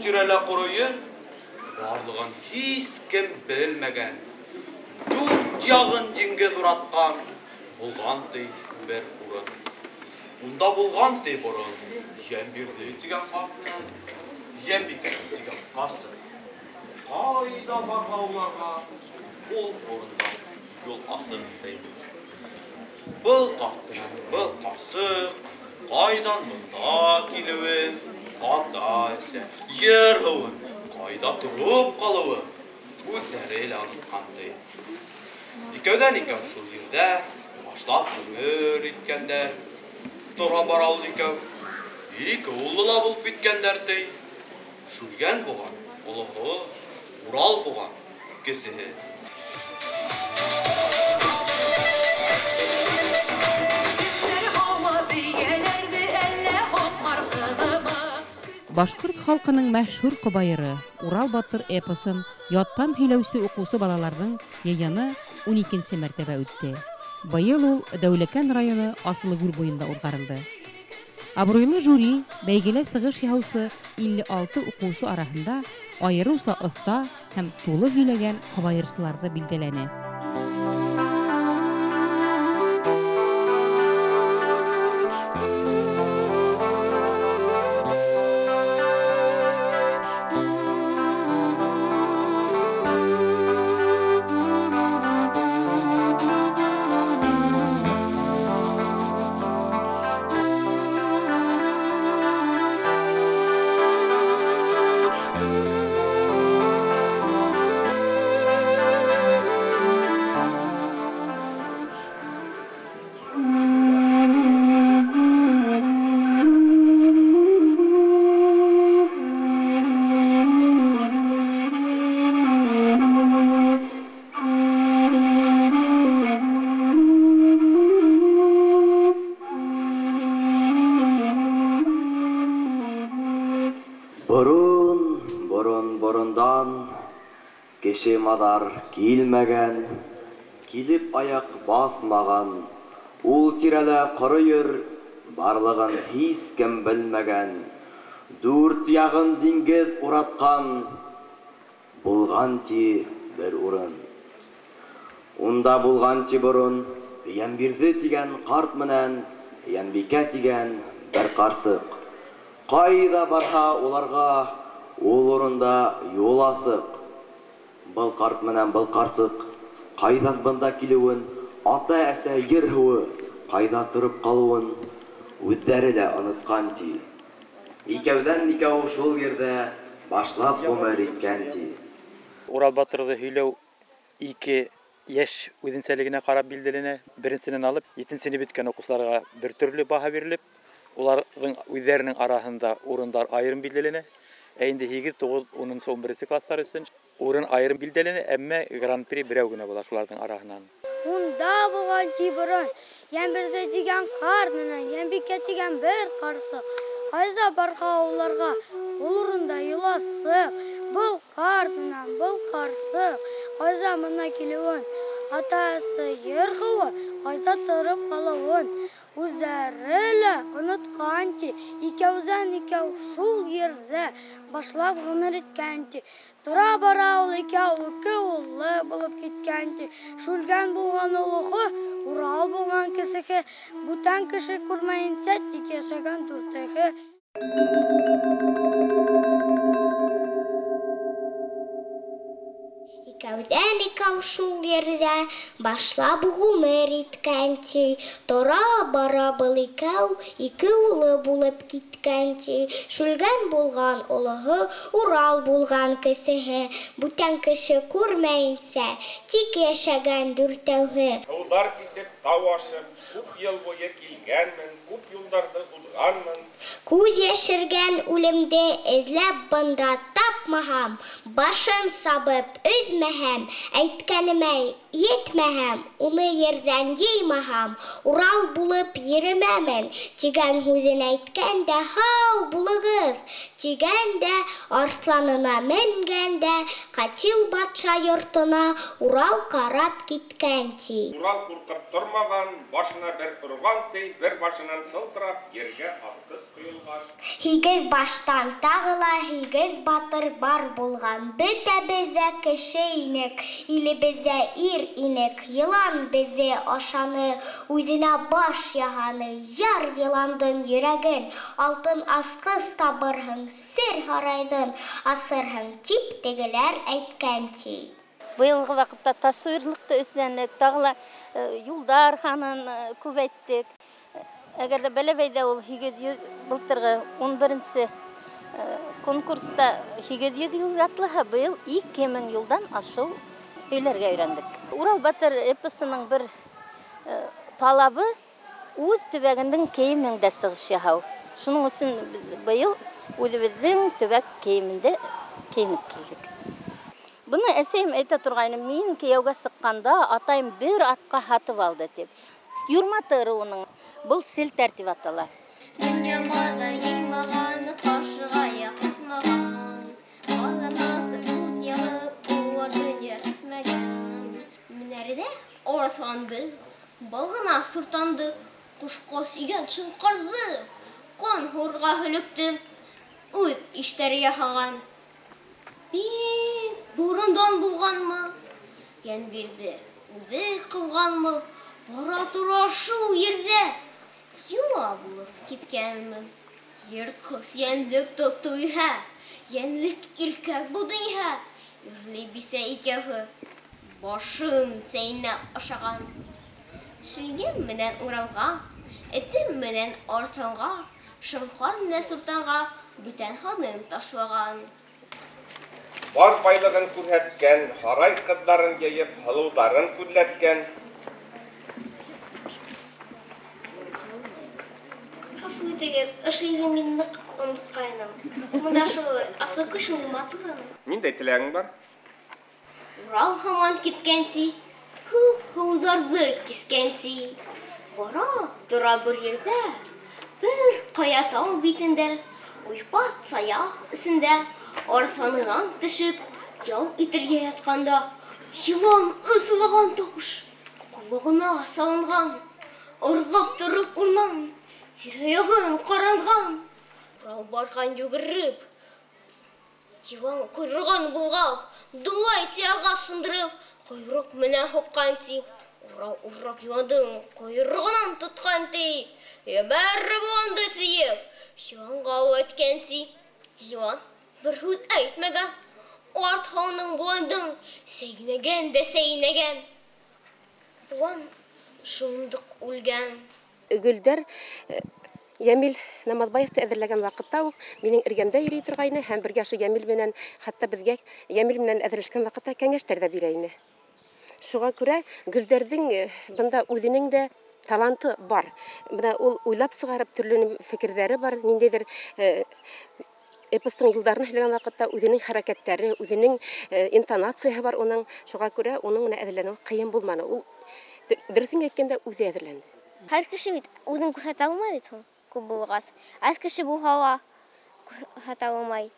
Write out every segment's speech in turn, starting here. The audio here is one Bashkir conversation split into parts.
тирәлә ҡоро ер барлығын һис кем белмәгән. Дүрт яғын диңгеҙ уратҡан булған ти бер урын. Унда булған ти борон Йәмбирҙе тигән ҡарт менән Йәмбикә тигән ҡарсыҡ. Ҡайҙа барһа уларға, ул урында юл асыҡ ти. Был ҡарт менән был ҡарсыҡ ҡайҙан бында килеүен, ата-әсә, ер һыуын ҡайҙа тороп ҡалыуын үҙҙәре лә онотҡан ти. Икәүҙән икәү шул ерҙә башлап ғүмер иткәндәр. Тора бара ул икәү ике уллы ла булып киткәндәр ти. Шүлгән булған олоһо, Урал булған кесеһе. Башҡорт халҡының мәшһүр ҡобайыры Урал батыр эпосын яттан һөйләүсе уҡыусы балаларҙың йыйыны 12-нсе мәртәбә үтте. Быйыл ул Дәүләкән районы Асылыгүл буйында уҙғарылды. Абруйлы жюри бәйгелә сығыш яһаусы 56 уҡыусы араһында айырыуса оҫта һәм тулы һөйләгән ҡобайырсыларҙы билдәләне. Кеше маҙар килмәгән, килеп аяҡ баҫмаған, ул тирәлә ҡоро ер барлығын һис кем белмәгән, дүрт яғын диңгеҙ уратҡан булған ти бер урын. Унда булған ти борон Йәмбирҙе тигән ҡарт менән Йәмбикә тигән бер ҡарсыҡ. Ҡайҙа барһа уларға ул урында юл асыҡ. Был ҡарт менән был ҡарсыҡ ҡайҙан бында килеүен, ата-әсә ер һыуы ҡайҙа тороп ҡалыуын үҙҙәре лә онотҡан ти. Икәүҙән икәү шул ерҙә башлап ғүмер иткән ти. Урал батырҙы һөйләү ике йәш үҙенсәлегенә ҡарап билдәләнә. Беренсенән алып етенсене бөткән уҡыусыларға бер төрлө баһа бирелеп, уларҙың үҙҙәренең араһында урындар айырым билдәләнә. Ә инде 8, 9, 10, 11 класстар өсөн урын айырым билдәләнә, әммә гран-при берәү генә була шуларҙың араһынан. Унда булған ти борон Йәмбирҙе тигән ҡарт менән Йәмбикә тигән бер ҡарсыҡ. Ҡайҙа барһа уларға ул урында юл асыҡ. Был ҡарт менән был ҡарсыҡ ҡайҙа бында килеүен, ата-әсә ер һыуы ҡайҙа тороп ҡалыуын үҙҙәре лә онотҡан ти. Икәүҙән икәү шул ерҙә башлап ғүмер иткән ти. Тора бара ул икәү ике уллы булып киткән ти. Шүлгән булған олоһо, Урал булған кесеһе, бүтән кеше күрмәйенсә тик йәшәгән дүртеһе. Икәүҙән икәү шул ерҙә башлап ғүмер иткән ти. Тора бара был икәү ике улы булып киткән ти. Шүлгән булған олоһо, Урал булған кесеһе, бүтән кеше күрмәйенсә тик йәшәгән дүртәүһе. Һыуҙар кисеп, тау ашып, күп йыл буйы килгәнмен, күп юлдарҙы уҙғанмын. Күҙ йәшергән үлемде эҙләп бында тапмаһам, башын сабып өҙмәһәм, әйткәнемә етмәһәм, уны ерҙән йыймаһам, Урал булып йөрөмәмен, тигән һүҙен әйткән дә, һау булығыҙ, тигән дә, арыҫланына менгән дә, Ҡатил батша йортона Урал ҡарап киткән ти. Урал ҡурҡып тормаған, башына бер орған ти, бер башынан сылтырап ергә асты ҡойолған. Һигеҙ баштан тағы ла һигеҙ батыр бар булған. Бөтәбеҙ ҙә кеше инек, илебеҙҙә ир инек. Йылан беҙҙе ашаны, үҙенә баш яһаны. Яр йыландың йөрәген, алтын асҡыс табырһың, сер һарайҙын асырһың, тип тегеләр әйткән ти. Быйылғы ваҡытта тасуирлыҡты өҫләнек, тағы ла юлдар һанын күбәйттек. Әгәр ҙә Бәләбәйҙә ул 800 былтырғы 11-нсе конкурста 800 юл атлаһа, быйыл 2000 юлдан ашыу һөйләргә өйрәндек. Урал батыр эпосының бер талабы үҙ төбәгендең кейемендә сығыш яһау. Шуның өсөн быйыл үҙебеҙҙең төбәк кейемендә кейенеп килдек. Быны әсәйем әйтә торғайны, мин кейәүгә сыҡҡанда атайым бер атҡа һатып алды тип. Юрматы ырыуының был селтәр тип атала. Дөнья баҙар йыймаған, ҡашыға яҡытмаған, ҡаҙан асып ут яғып, улар донъя итмәгән. Менәрҙә арыҫланды, балғына суртанды, ҡушҡас игән шыңҡарҙы, ҡан һурға һөлөктө, үҙ иштәре яһаған. Бик борондан булғанмы, йән бирҙе, үҙе ҡылғанмы, бара тора шул ерҙә йола булып киткәнме? Йыртҡыс йәнлек тотто иһә, йәнлек иркәк булды иһә, ирле бисә икәүһе башын сәйнәп ашаған. Шүлгән менән Уралға, этем менән арыҫланға, шоңҡар менән суртанға бүтән һанын ташлаған. Бар байлығын күрһәткән, һарай ҡыҙҙарын йыйып, һылыуҙарын күҙләткән. Ғәфү итегеҙ, ошо өйҙө мин ныҡ онотҡайным. Бында шул асыл кешене матур аны. Ниндәй теләгең бар? Урал һаман киткән ти, күп һыуҙарҙы кискән ти. Бара тора бер ерҙә, бер ҡая тау битендә, уйпат сая эсендә, арыҫланынан төшөп, ял итергә ятҡанда, йылан ыҫылаған тауыш ҡолағына салынған, ырғып тороп урынынан, тирә-яғын ҡаранған. Урал барған йүгереп, йылан ҡойроғон болғап, дулай ти ағас һындырып, ҡойроҡ менән һуҡҡан ти. Урал урап йыландың ҡойроғонан тотҡан ти. Ебәр боланды тиеп, йыланға әйткән ти. Йылан бер һүҙ әйтмәгән, арт һанын боландың сәйнәгән дә сәйнәгән. Болан шундуҡ үлгән. Гөлдәр Йәмил Намаҙбаевты әҙерләгән ваҡытта уҡ минең эргәмдә йөрөй торғайны, һәм бергә ошо Йәмил менән, хатта беҙгә Йәмил менән әҙерләшкән ваҡытта кәңәштәр ҙә бирә ине. Шуға күрә Гөлдәрҙең бында үҙенең дә таланты бар. Бына ул уйлап сығарып төрлө фекерҙәре бар, ниндәйҙер эпостың юлдарын һөйләгән ваҡытта үҙенең хәрәкәттәре, үҙенең интонацияһы бар уның. Шуға күрә уның менән әҙерләнеү ҡыйын булманы. Ул дөрөҫөн әйткәндә үҙе әҙерләнде. Һәр кеше бит үҙен күрһәтә алмай бит һуң, күп булғас. Әҙ кеше булһа ла күрһәтә алмай.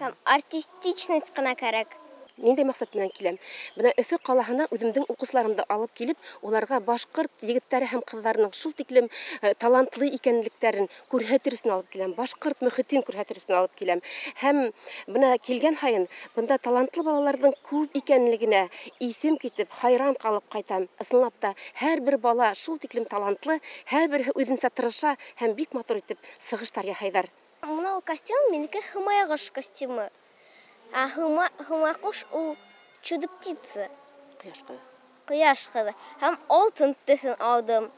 Һәм артистичность ҡына кәрәк. Ниндәй маҡсат менән киләм? Бына Өфө ҡалаһына үҙемдең уҡыусыларымды алып килеп, уларға башҡорт егеттәре һәм ҡыҙҙарының шул тиклем талантлы икәнлектәрен күрһәтер өсөн алып киләм, башҡорт мөхитен күрһәтер өсөн алып киләм. Һәм бына килгән һайын бында талантлы балаларҙың күп икәнлегенә иҫем китеп, хайран ҡалып ҡайтам. Ысынлап та һәр бер бала шул тиклем талантлы, һәр береһе үҙенсә тырыша һәм бик матур итеп сығыштар яһайҙар. Мынау костюм минеке Һымайғош костюмы. А һымайҡош ул чудо птица. Ҡояш ҡыҙы. Ҡояш ҡыҙы. Һәм алтын төҫөн алдым.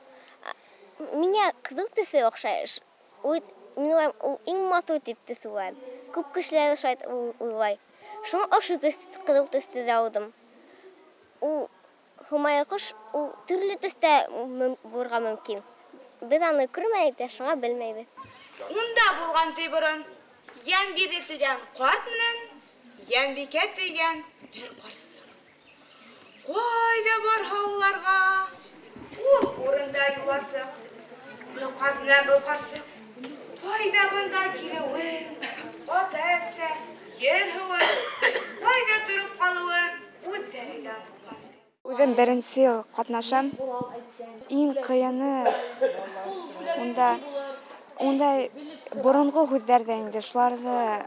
Миңә ҡыҙыл төҫө оҡшай. Мин уйлайым, ул иң матур тип төҫ уйлайым. Күп кешеләр шулай уйлай. Шуңа ошо төҫ, ҡыҙыл төҫтө ҙә алдым. Ул һымайҡош ул төрлө төҫтә булырға мөмкин. Беҙ аны күрмәйек тә, шуңа белмәйбеҙ. Унда булған ти борон йән бирҙе тигән ҡарт менән Йәнбикә тигән бер ҡарсыҡ. Ҡайҙа барһа уларға, ул урында юласыҡ. Был ҡарт менән был ҡарсыҡ ҡайҙа бында килеүен, ата-әсә, ер һыуын, ҡайҙа тороп ҡалыуын үҙҙәре лә онотҡан. Үҙем беренсе йыл ҡатнашам. Иң ҡыйыны унда Ундай боронғо һүҙҙәр ҙә инде, шуларҙы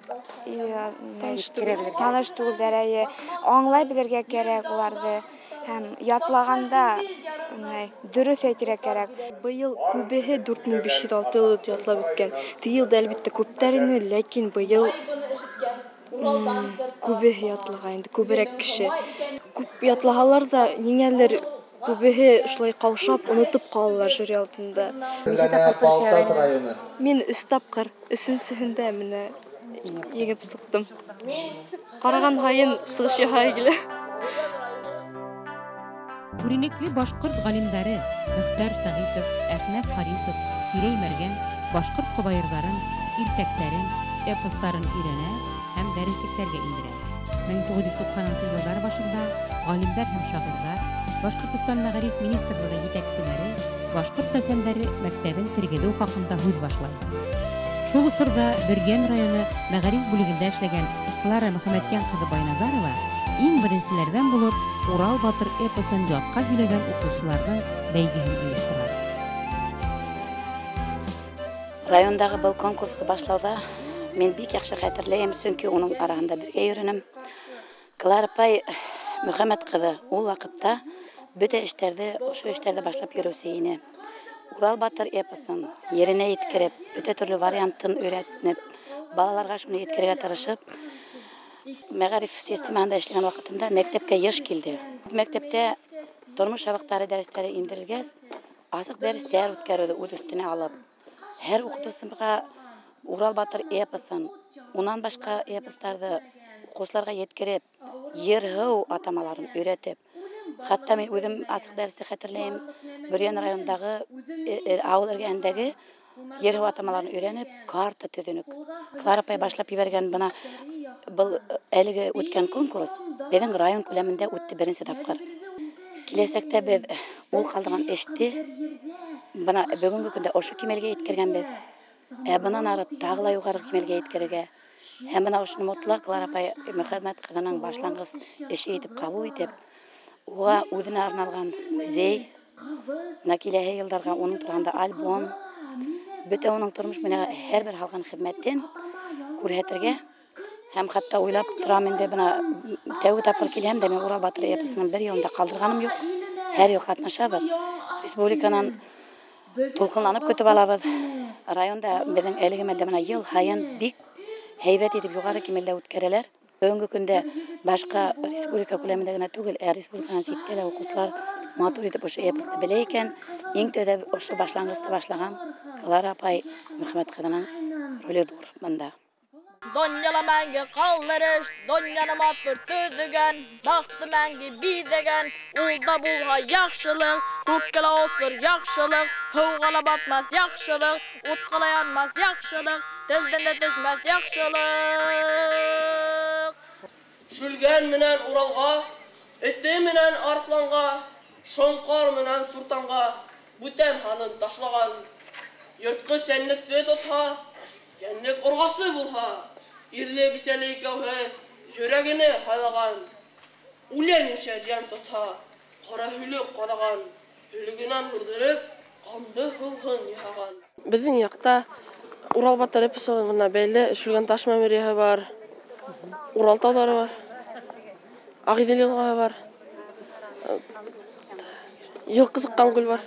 таныш түгелдәр, әйе, аңлай белергә кәрәк уларҙы. Һәм ятлағанда дөрөҫ әйтергә кәрәк. Быйыл күбеһе 4506 ятлап үткән. Теге йылда әлбиттә күптәр ине, ләкин быйыл күбеһе ятлаған инде, күберәк кеше. Күп ятлаһалар ҙа, ниңәлер күбеһе шулай ҡаушап, онотоп ҡалалар жюри алдында. Нисә тапҡыр сығыш яһайһың? Мин 3 тапҡыр, өсөнсөһөндә менә еңеп сыҡтым. Ҡараған һайын сығыш яһай килә. Күренекле башҡорт ғалимдары Мөхтәр Сәғитов, Әхнәф Харисов, Кирәй Мәргән башҡорт ҡобайырҙарын, иртәктәрен, эпостарын өйрәнә һәм дәреслектәргә индерә. 1990 йылдар башында ғалимдар һәм шағирҙар, Башҡортостан мәғариф министрлығы етәкселәре башҡорт сәсәндәре мәктәбен тергеҙеү хаҡында һүҙ башлай. Шул осорҙа Бөрйән районы мәғариф бүлегендә эшләгән Клара Мөхәммәтйән ҡыҙы Байназарова иң беренселәрҙән булып Урал батыр эпосын ятҡа һөйләгән уҡыусыларҙың бәйгеһен ойоштора. Райондағы был конкурсты башлауҙа мин бик яҡшы хәтерләйем, сөнки уның араһында бергә йөрөнөм. Клара апай Мөхәммәт ҡыҙы ул ваҡытта бөтә эштәрҙе, ошо эштәрҙе башлап йөрөүсе ине. Урал батыр эпосын еренә еткереп, бөтә төрлө вариантын өйрәтеп, балаларға шуны еткерергә тырышып, мәғариф системаһында эшләгән ваҡытында мәктәпкә йыш килде. Мәктәптә тормош һабаҡтары дәрестәре индерелгәс, асыҡ дәрестәр үткәреүҙе үҙ өҫтөнә алып, һәр уҡытыусыға Урал батыр эпосын, унан башҡа эпостарҙы уҡыусыларға еткереп, ер-һыу атамаларын өйрәтеп, хатта мин үҙем асыҡ дәресте хәтерләйем, Бөрйән районындағы ауыл эргәһендәге ер-һыу атамаларын өйрәнеп, карта төҙөнөк. Клара апай башлап ебәргән бына был әлеге үткән конкурс беҙҙең район күләмендә үтте беренсе тапҡыр. Киләсәктә беҙ ул ҡалдырған эште бына бөгөнгө көндә ошо кимәлгә еткергәнбеҙ. Ә бынан ары тағы ла юғары кимәлгә еткерергә. Һәм бына ошоно мотлаҡ Клара апай Мөхәммәт ҡыҙының башланғыс эше итеп ҡабул итеп, уға үҙенә арналған музей, бына киләһе йылдарға уның тураһында альбом, бөтә уның тормош менән һәр бер һалған хеҙмәтен күрһәтергә. Һәм хатта уйлап торам инде, бына тәүге тапҡыр килһәм дә мин Урал батыр эпосының бер йылын да ҡалдырғаным юҡ. Һәр йыл ҡатнашабыҙ. Республиканан тулҡынланып көтөп алабыҙ. Районда беҙҙең әлеге мәлдә бына йыл һайын бик һәйбәт итеп юғары кимәлдә үткәрәләр. Бөгөнгө көндә башҡа республика күләмендә генә түгел, ә республиканан ситтә лә уҡыусылар матур итеп ошо эпосты белә икән. Иң тәүҙә ошо башланғысты башлаған Клара апай Мөхәммәт ҡыҙының роле ҙур бында. Донъяла мәңге ҡалыр эш, донъяны матур төҙөгән, баҡты мәңге биҙәгән, ул да булһа яҡшылыҡ, күккә лә осор яҡшылыҡ, һыуға ла батмаҫ яҡшылыҡ, утҡа ла янмаҫ яҡшылыҡ, телдән дә төшмәҫ яҡшылыҡ. Шүлгән менән Уралға, эте менән арыҫланға, шоңҡар менән суртанға бүтән һанын ташлаған. Йыртҡыс йәнлекте тотһа, йәнлек урғасы булһа, ирле бисәле икәүһе йөрәгене һайлаған. Үлән имшәр йән тотһа, ҡара һөлөк ҡаҙаған, һөлөгөнән һурҙырып, ҡанды һыуһын яһаған. Беҙҙең яҡта Урал батыр эпосы ғына бәйле Шүлгән таш мәмерйәһе бар, Урал тауҙары бар, Ағиҙел йылғаһы бар, Йылҡы сыҡҡан күл бар.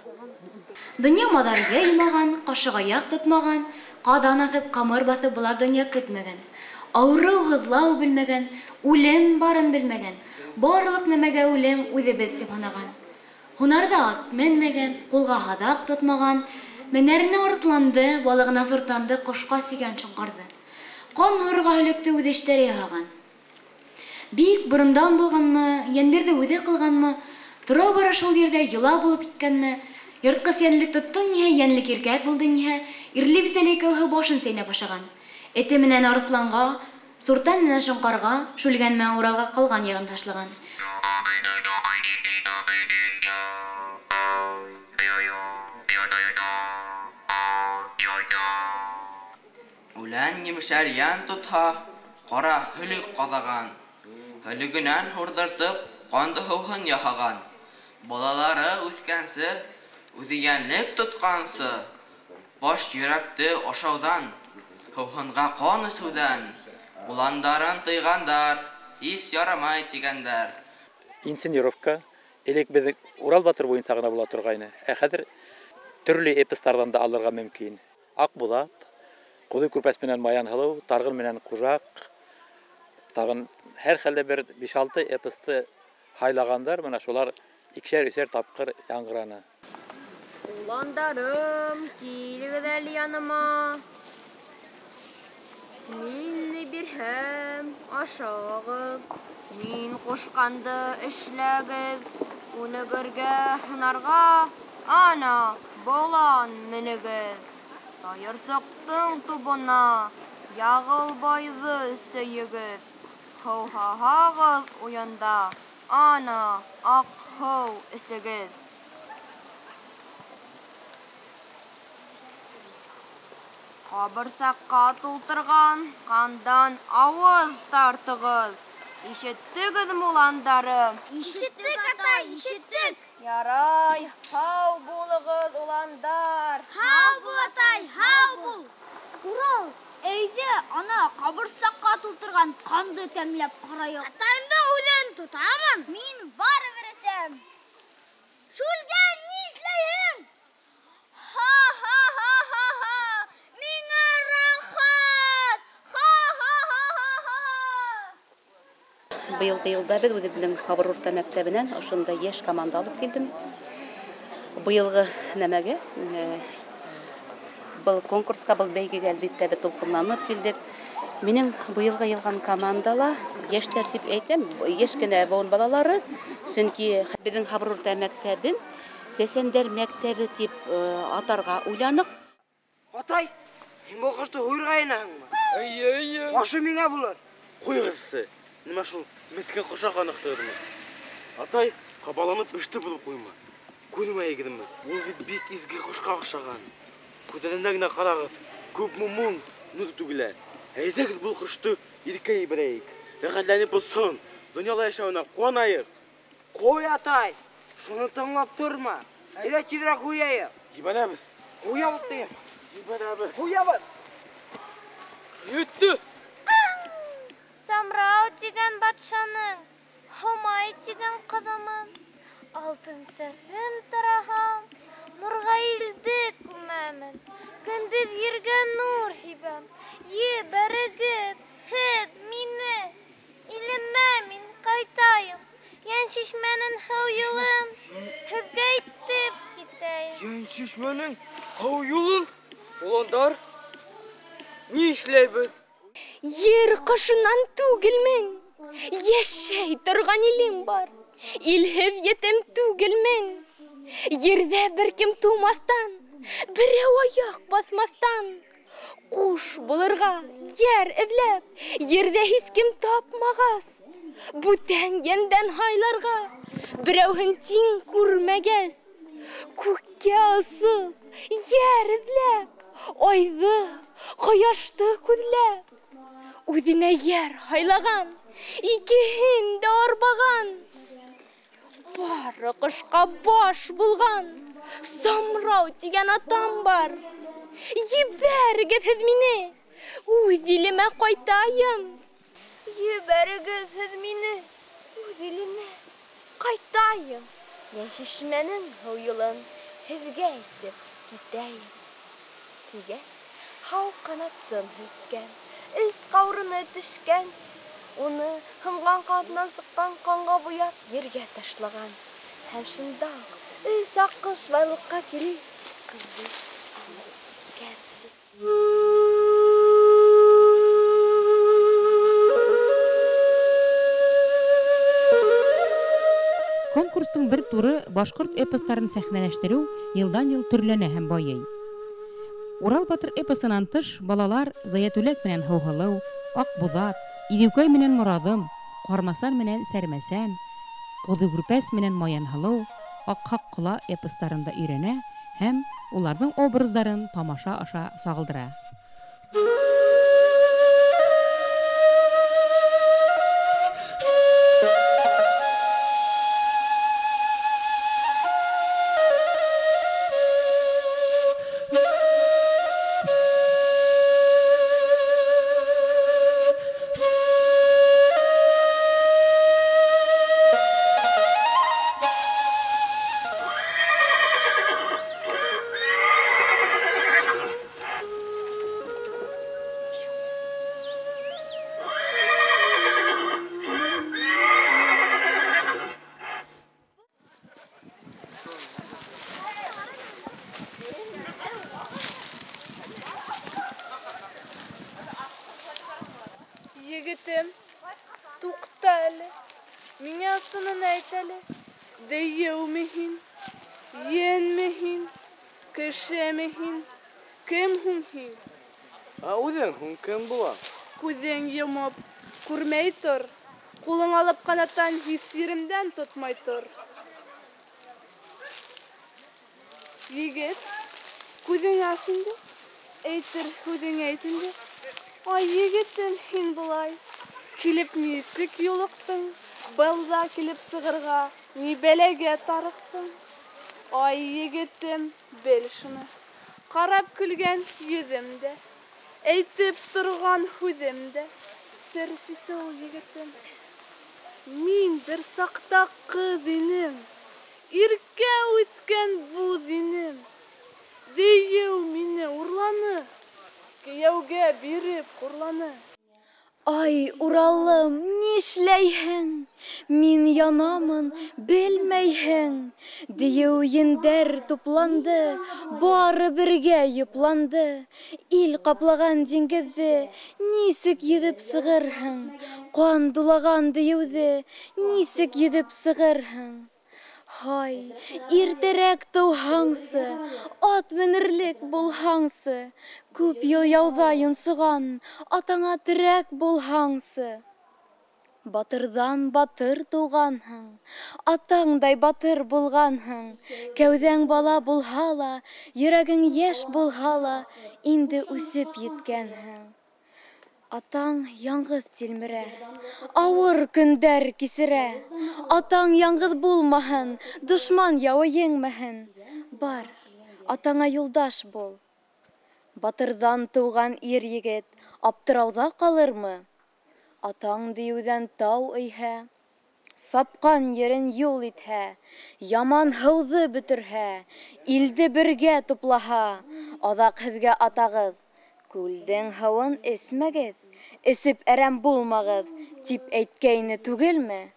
Донъя маҙар йыймаған, ҡашығаяҡ тотмаған, ҡаҙан аҫып, ҡамыр баҫып былар донъя көтмәгән. Ауырыу, һыҙлау белмәгән, үлем барын белмәгән, барлыҡ нәмәгә үлем үҙебеҙ тип һанаған. Һунарҙа ат менмәгән, ҡулға һаҙаҡ тотмаған, менәренә арыҫланды, балығына суртанды, ҡошҡа сигән шоңҡарҙы. Ҡан һорға һөлөктө үҙ эштәре яһаған. Бик борондан булғанмы, Йәнбирҙе үҙе ҡылғанмы, тора бара шул ерҙә йола булып киткәнме, йыртҡыс йәнлек тотто ниһә, йәнлек иркәк булды ниһә, ирле бисәле икәүһе башын сәйнәп ашаған. Эте менән арыҫланға, суртан менән шоңҡарға, шүлгән менән Уралға ҡалған яғын ташлаған. Үлән емешәр йән тотһа, ҡара һөлөк ҡаҙаған. Һөлөгөнән һурҙыртып, ҡанды һыуһын яһаған. Балалары үҫкәнсе, үҙе йәнлек тотҡансы, Баш йөрәкте ашауҙан, һыуһынға ҡан эсеүҙән, уландарын тыйғандар, һис ярамай тигәндәр. Инсценировка элек беҙҙең Урал батыр буйынса ғына була торғайны. Ә хәҙер төрлө эпостарҙан да алырға мөмкин. Аҡбуҙат, Ҡуҙы Күрпәс менән Маян һылыу, Тарғын менән Ҡужаҡ, тағын һәр хәлдә бер 5-6 эпосты һайлағандар, мына шулар икешәр-өсәр тапҡыр яңғыраны. Уландарым, килегеҙ әле яныма. Мин ни бирһәм, ашағыҙ. Мин ҡушҡанды эшләгеҙ. Күнегергә һунарға, ана, болан менегеҙ. Сайырсыҡтың тубына Яғылбайҙы сөйөгөҙ. Һыуһаһағыҙ уйында, ана, аҡ һыу эсегеҙ. Ҡабырсаҡҡа тултырған ҡандан ауыҙ тартығыҙ. Ишеттегеҙме, уландарым? Ишеттек, атай, ишеттек. Ярай, һау булығыҙ, уландар. Һау бул, атай, һау бул. Урал, әйҙә, ана ҡабырсаҡҡа тултырған ҡанды тәмләп ҡарайыҡ. Атайымдың үҙен тотамын. Мин барыбер эсәм. Шүлгән, ни эшләйһең? Ха-ха-ха-ха-ха. Миңә рәхәт. Ха-ха-ха-ха-ха. Быйылғы йылда беҙ үҙебеҙҙең Һабыр урта мәктәбенән ошондай йәш команда алып килдем. Быйылғы нәмәгә, был конкурсҡа, был бәйгегә әлбиттә беҙ тулҡынланып килдек. Минең быйылғы йыйылған командала йәштәр тип әйтәм, йәш кенә быуын балалары, сөнки беҙҙең Һабыр урта мәктәбен Сәсәндәр мәктәбе тип атарға уйланыҡ. Атай, һин был ҡошто һуйырға инәһеңме? Эйе, эйе. Ашы миңә булыр. Ҡуйығыҙсы, нимә шул меҫкен ҡошаҡ ҡаныҡтығыҙмы? Атай, ҡабаланып эште булып ҡуйма. Күрмәйегеҙме? Ул бит бик изге ҡошҡа оҡшаған. Күҙҙәренә генә ҡарағыҙ, күпме моң нур түгелә. Әйҙәгеҙ был ҡошто иркә ебәрәйек. Рәхәтләнеп осһон, донъяла йәшәүенә ҡыуанайыҡ. Ҡуй, атай, шуны тыңлап торма. Әйҙә тиҙерәк ҡуяйыҡ. Ебәрәбеҙ. Ҡуябыҙ тием. Ебәрәбеҙ. Ҡуябыҙ. Етте. Самрау тигән батшаның Һомай тигән ҡыҙымын, алтын сәсем тараһам, нурға илде күмәмен, көндөҙ ергә нур һибәм. Ебәрегеҙ һеҙ мине, илемә мин ҡайтайым, Йән шишмәнең һыу юлын һеҙгә әйтеп китәйем. Йән шишмәнең һыу юлын? Уландар, ни эшләйбеҙ? Ер ҡошонан түгелмен, йәшәй торған илем бар. Илһеҙ етем түгелмен. Ерҙә бер кем тыумаҫтан, берәү аяҡ баҫмаҫтан, ҡуш булырға йәр эҙләп, ерҙә һис кем тапмағас, бүтән йәндән һайларға берәүһен тиң күрмәгәс, күккә осоп, йәр эҙләп, айҙы, ҡояшты күҙләп, үҙенә йәр һайлаған, икеһен дә арбаған, бары ҡошҡа баш булған Самрау тигән атам бар. Ебәрегеҙ һеҙ мине, үҙ илемә ҡайтайым. Ебәрегеҙ һеҙ мине, үҙ илемә ҡайтайым. Йән шишмәнең һыу юлын һеҙгә әйтеп китәйем. Тигәс, һау ҡанатын һелккән, өс ҡаурыны төшкән, уны һынған ҡанатынан сыҡҡан ҡанға буяп ергә ташлаған. Һәм шунда уҡ өс аҡҡош байлыҡҡа килеп, ҡыҙҙы алып киткән. Конкурстың бер туры башҡорт эпостарын сәхнәләштереү йылдан-йыл төрләнә һәм байый. Урал батыр эпосынан тыш балалар Заятүләк менән Һыуһылыу, Аҡбуҙат, Иҙеүкәй менән Мораҙым, Ҡармасан менән Сәрмәсән, Ҡуҙы Күрпәс менән Маян һылыу, Аҡһаҡ ҡола эпостарын да өйрәнә һәм уларҙың образдарын тамаша аша сағылдыра. Миңә ысынын әйт әле, дейеүме һин, енме һин, кешеме һин, кем һуң һин? Ә үҙең һуң кем була? Күҙең йомоп, күрмәй тор, ҡулың алып ҡанаттан һис еремдән тотмай тор. Егет, күҙең ас инде, әйтер һүҙең әйт инде. Ай, егетем, һин былай килеп нисек юлыҡтың, былда килеп сығырға ни бәләгә тарыҡтың? Ай, егетем, бел шуны, ҡарап көлгән йөҙөм дә, әйтеп торған һүҙем дә сер сисеү, егетем. Мин бер саҡта ҡыҙ инем, иркә үҫкән буҙ инем. Дейеү мине урланы, кейәүгә биреп хурланы. Ай, Уралым, нишләйһең? Мин янамын, белмәйһең. Дейеү ендәр тупланды, бары бергә йопланды. Ил ҡаплаған диңгеҙҙе нисек йөҙөп сығырһың? Ҡан дулаған дейеүҙе нисек йөҙөп сығырһың? Һай, иртәрәк тыуһаңсы, ат менерлек булһаңсы, күп йыл яуҙа йонсоған, атаңа терәк булһаңсы. Батырҙан батыр тыуғанһың, атаңдай батыр булғанһың. Кәүҙәң бала булһа ла, йөрәгең йәш булһа ла, инде үҫеп еткәнһең. Атаң яңғыҙ тилмерә, ауыр көндәр кисерә. Атаң яңғыҙ булмаһын, дошман яуы еңмәһен. Бар, атаңа юлдаш бул. Батырҙан тыуған ир егет аптырауҙа ҡалырмы? Атаң дейеүҙән тау эйһә, сапҡан ерен юл итһә, яман һыуҙы бөтөрһә, илде бергә туплаһа, аҙаҡ һеҙгә атағыҙ: күлдең һыуын эсмәгеҙ, эсеп әрәм булмағыҙ, тип әйткәйне түгелме?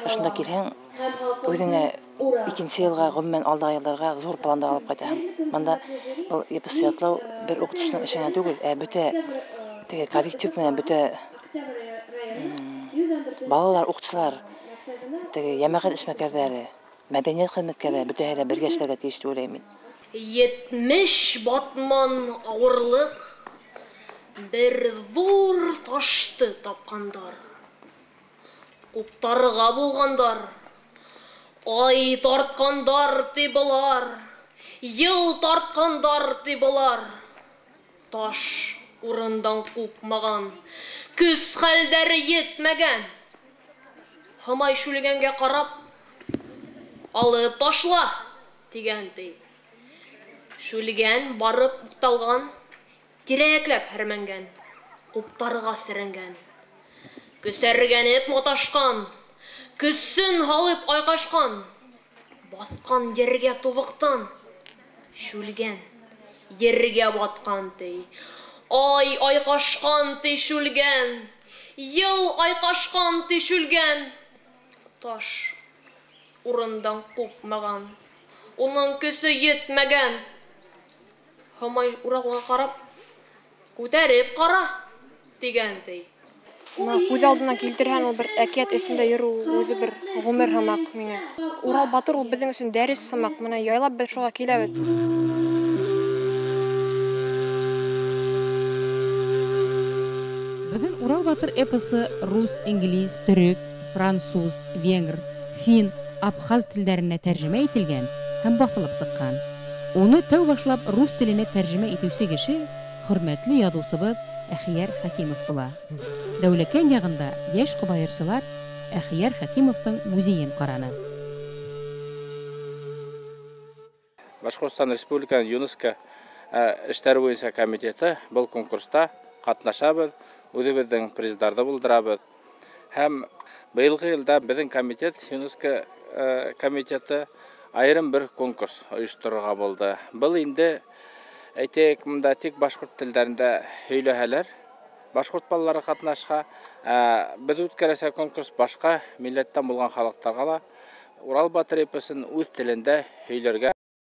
Шунда килһәң, үҙеңә икенсе йылға, ғөмүмән, алдағы йылдарға ҙур пландар алып ҡайтаһың. Бында был эпос ятлау бер уҡытыусының эше генә түгел, ә бөтә теге коллектив менән бөтә балалар, уҡытыусылар, теге йәмәғәт эшмәкәрҙәре, мәҙәниәт хеҙмәткәрҙәре бөтәһе лә бергә эшләргә тейеш тип уйлайым мин. 70 батман ауырлыҡ бер ҙур ташты тапҡандар. Ҡуптарға булғандар, ай тартҡандар ти былар, йыл тартҡандар ти былар. Таш урындан ҡупмаған, көс хәлдәре етмәгән. Һомай шүлгәнгә ҡарап, алып ташла, тигән ти. Шүлгән барып уҡталған, тирә-яҡлап һәрмәнгән, ҡуптарға серенгән. Көсәргәнеп маташҡан, көсөн һалып айҡашҡан, баҫҡан ергә тубыҡтан, шүлгән ергә батҡан ти. Ай айҡашҡан ти шүлгән, йыл айҡашҡан ти шүлгән. Таш урындан ҡупмаған, уның көсө етмәгән. Һомай Уралға ҡарап, күтәреп ҡара, тигән ти. Күҙ алдына килтерһәң, ул бер әкиәт эсендә йөрөү үҙе бер ғүмер һымаҡ миңә. Урал батыр ул беҙҙең өсөн дәрес һымаҡ. Мына яйлап беҙ шуға киләбеҙ. Бөгөн Урал батыр эпосы рус, инглиз, төрөк, француз, венгр, фин, абхаз телдәренә тәржемә ителгән һәм баҫылып сыҡҡан. Уны тәү башлап рус теленә тәржемә итеүсе кеше хөрмәтле яҙыусыбыҙ Әхиәр Хәкимов була. Дәүләкән яғында йәш ҡобайырсылар Әхиәр Хәкимовтың музейын ҡараны. Башҡортостан Республикаһының ЮНЕСКО эштәре буйынса комитеты был конкурста ҡатнашабыҙ, үҙебеҙҙең приздарҙы булдырабыҙ. Һәм быйылғы йылда беҙҙең комитет, ЮНЕСКО комитеты Айырым бер конкурс ойошторорға булды. Был инде, әйтәйек, мында тик башҡорт телдәрендә һөйләһәләр, башҡорт балалары ҡатнашһа, беҙ үткәрәсәк конкурс башҡа милләттән булған халыҡтарға ла Урал батыр эпосын үҙ телендә һөйләргә